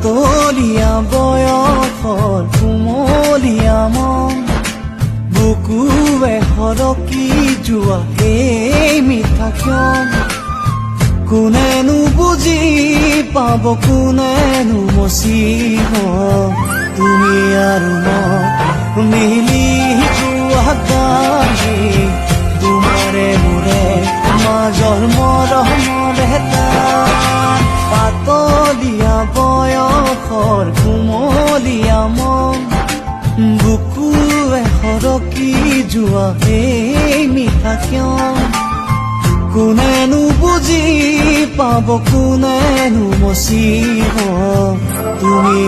পাতলীয়া বয়সৰ কুমলীয়া মন, বুকুৱে সৰকি যোৱা এই মিঠা ক্ষণ। কোনেনো বুজি পাব, কোনেনো মচিব? তুমি আৰু মই মিলি যোৱা গান, তোমাৰে মোৰে মাজৰ মৰমৰে টান। পাতলীয়া বয়সৰ কুমলীয়া মন, বুকুৱে সৰকি যোৱা এই মিঠা ক্ষণ। কোনেনো বুজি পাব, কোনেনো মচিব? তুমি